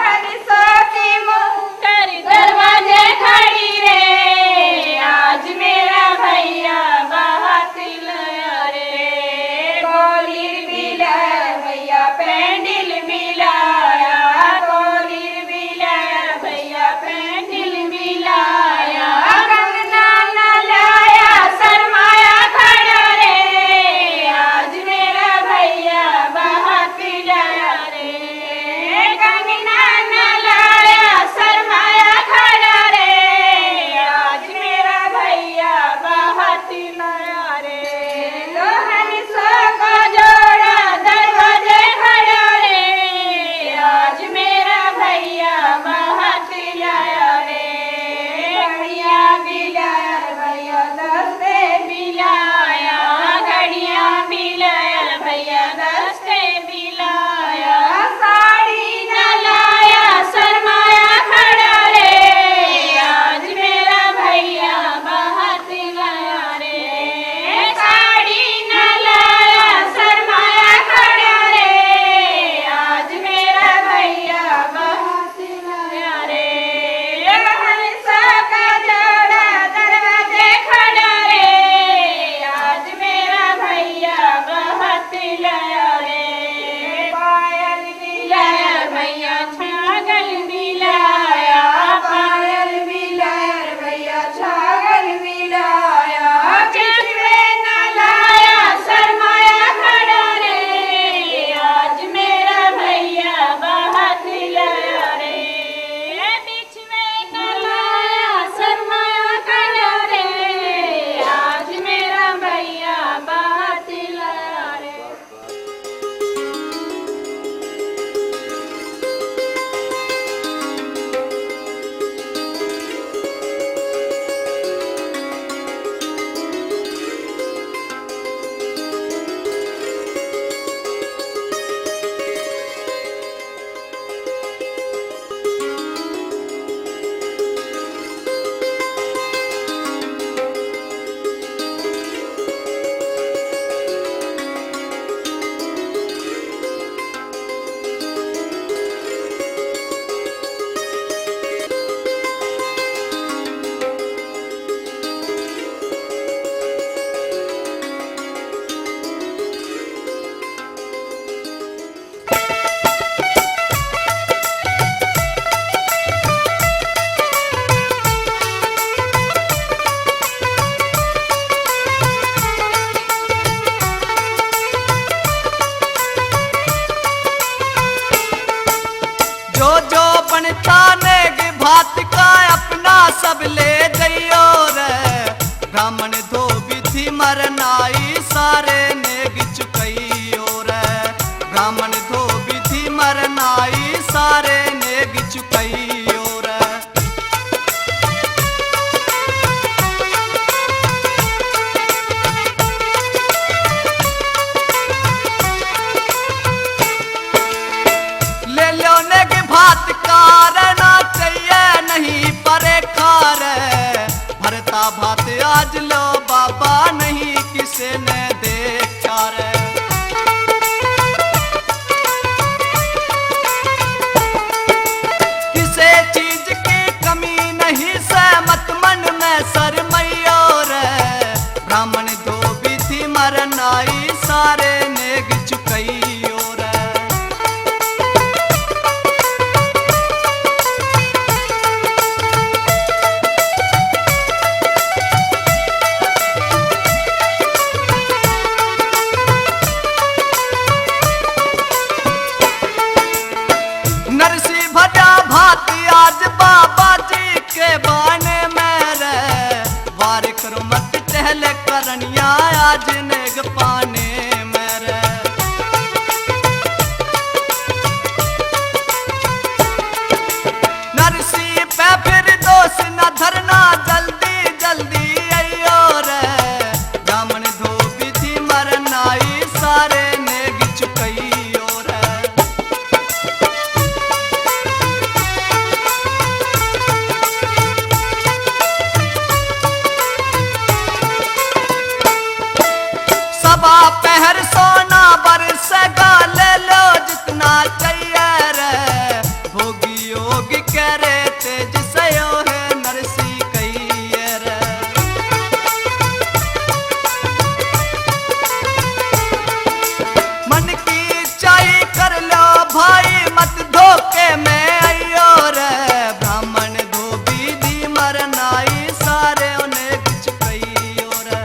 हंसो की मुंह कर दरवाजे खड़ी रे, आज मेरा भैया बहुत लाया रे। कोलिर भी लाया भैया, पैंडिल भी लाया, कोलिर भी लाया भैया, पैंडिल भी लाया, कंगना न लाया, शर्माया खड़ा रे। आज मेरा भैया बहुत लाया रे, कंगना न लाया, शर्माया खड़ा रे। आज मेरा भैया बहुत लाया रे, दोहन सौ का जोड़ा दरवाजे खड़ा रे। आज मेरा भैया बहुत लाया रे, घड़ियां भी लाया भैया, दस्ते भी लाया, घड़ियां भी लाया भैया, दस्ते भी लाया, साड़ी न लाया, शर्माया खड़ा रे। आज मेरा भैया बहुत लाया रे, साड़ी न लाया, शर्माया खड़ा रे। आज मेरा भैया बहुत लाया रे, हंसा का जोड़ा दरवाजे खड़ा रे। आज मेरा भैया बहुत लाया रे, पायल भी लाया भैया, छागल भी लाया, पायल भी लाया भैया, छागल भी लाया, बीच में न लाया, शर्माया खड़ा रे। आज मेरा भैया बहुत लाया रे, बीच में न लाया, शर्माया खड़ा रे। आज मेरा भैया बहुत लाया रे। जो जो बनता नेग भात का, अपना सब ले जइयो रे। ब्राह्मण धोबी थी मरनाई, सारे नेग चुकइयो रे। ब्राह्मण धोबी थी मरनाई, सारे नेग चुकइयो रे। ले लो नेग भात का, रहना चाहिए नहीं परे खार। भरता भात आज लो बाबा, नहीं किसे ने देखा रे। किसे करे तेज सयो है नरसी कहिए रे। मन की चाई कर लो भाई, मत धोखे में आइयो रे। ब्राह्मण धोबी दी मरनाई, सारे उन्हें बिच कहियो रे।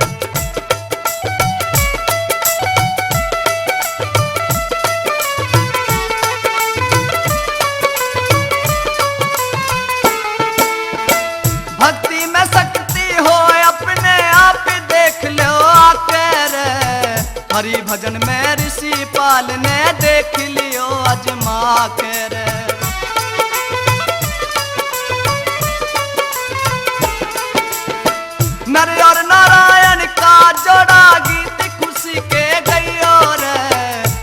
भक्ति में शक्ति हो अपने आप देख लो आकर, हरि भजन में ऋषि पाल ने देख लियो आजमा कर। नर और नारायण का जोड़ा गीत खुशी के गयो रे।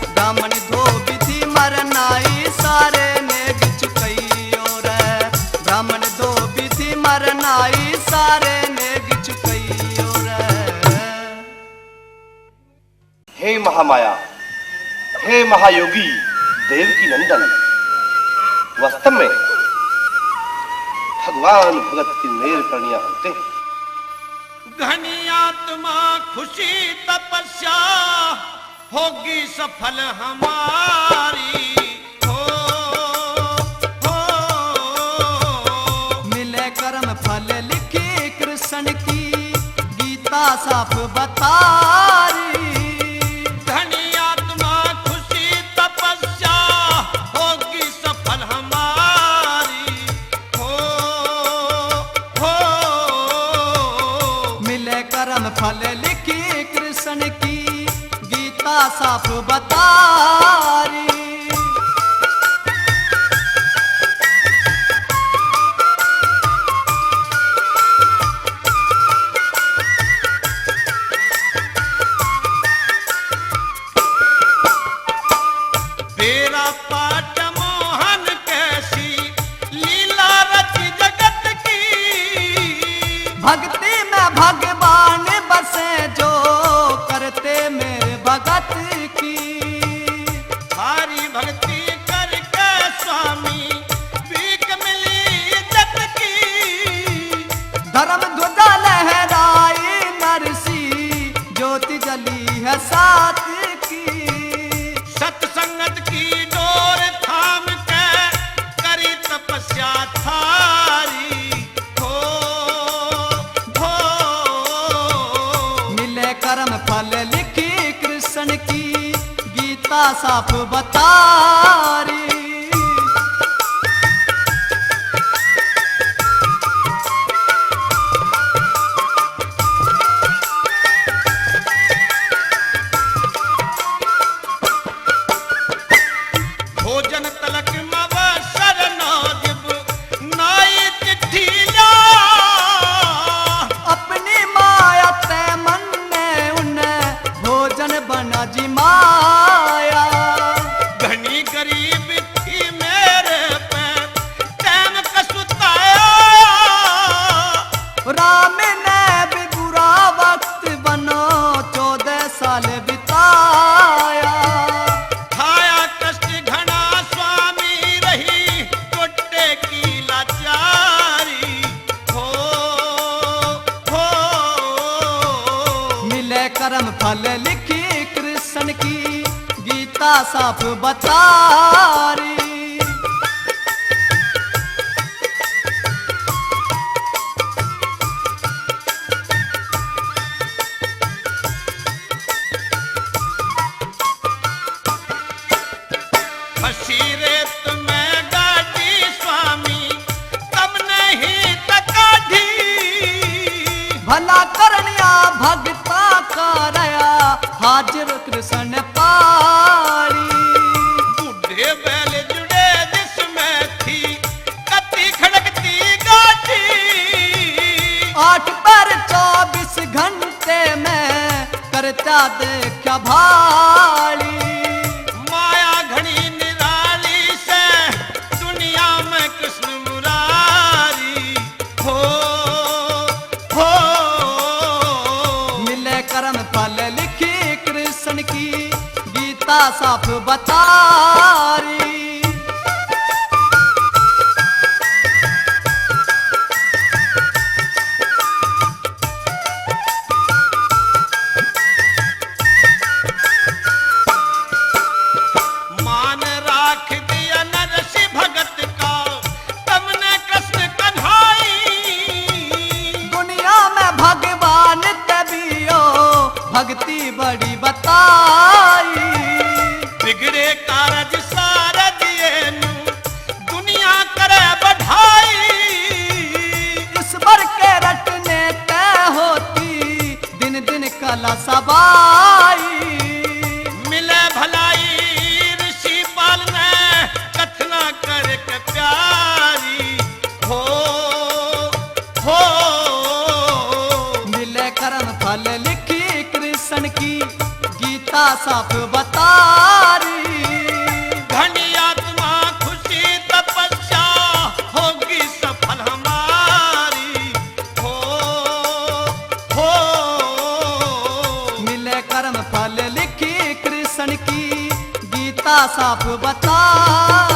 ब्राह्मण धोबी थी मरनाई, सारे ने बिच कहियो रे। ब्राह्मण धोबी थी मरनाई, सारे ने बिच कहियो रे। हे महामाया, हे महायोगी देवकी नंदन, वास्तव में भगवान भगत की मेहर करणिया होते। घनी आत्मा खुशी तपस्या होगी सफल हमारी। हो, हो। मिले कर्म फल लिखी कृष्ण की, गीता साफ बता रही। धनी आत्मा खुशी तपस्या होगी सफल हमारी। हो, हो। मिले कर्म फल लिखी कृष्ण की, गीता साफ बता रही। बेरा पाट मोहन कैसी लीला रच जगत की। भक्ति में भगवान बसे जो करते मेरे भगत की। थारी भक्ति करके स्वामी भीख मिली जत की। धर्म ध्वजा लहराई नरसी, ज्योति जली है सात की। सत्संगत की डोर थाम के करी तपस्या थारी। हो, हो। मिले कर्म फल लिखी कृष्ण की, गीता साफ बता रही। भोजन तलक मवसर नाजिब नाई चिट्ठी ल्या। अपनी माया तै मन ने उन्हें भोजन बना जिमाया। घनी गरीब थी मेरे पे टैम कसुताया। राम ने भी बुरा वक्त बनो चौदह साल बिताया। खाया कष्ट घना स्वामी रही टोटे की लाचारी। हो, हो। मिले कर्म फल लिखी कृष्ण की गीता साफ बता रही। फंसी रेत में गाड़ी स्वामी, तम नहीं तकाढ़ी। भला करनिया भगता का रया, हाजिर कृष्ण पाली। बूढ़े बैल जुड़े जिसमें थी, कती खड़कती गाड़ी। आठ पर चौबीस घंटे में करता देखा भाली। माया घणी निराली से दुनिया में कृष्ण मुरारी। हो, हो। मिले कर्म फल लिखी कृष्ण की, गीता साफ बता रही। ती बड़ी बताई। बिगड़े कारज सारज ये नू दुनिया करे बढ़ाई। ईश्वर के रटने ते होती दिन दिन कला सबाई। मिले भलाई ऋषि पाल ने कथना करके प्यारी। हो, हो। मिले कर्म फल लिखी कृष्ण की गीता साफ बतारी। धनी आत्मा खुशी तपस्या होगी सफल हमारी। हो, हो। मिले कर्म फल लिखी कृष्ण की गीता साफ बतारी।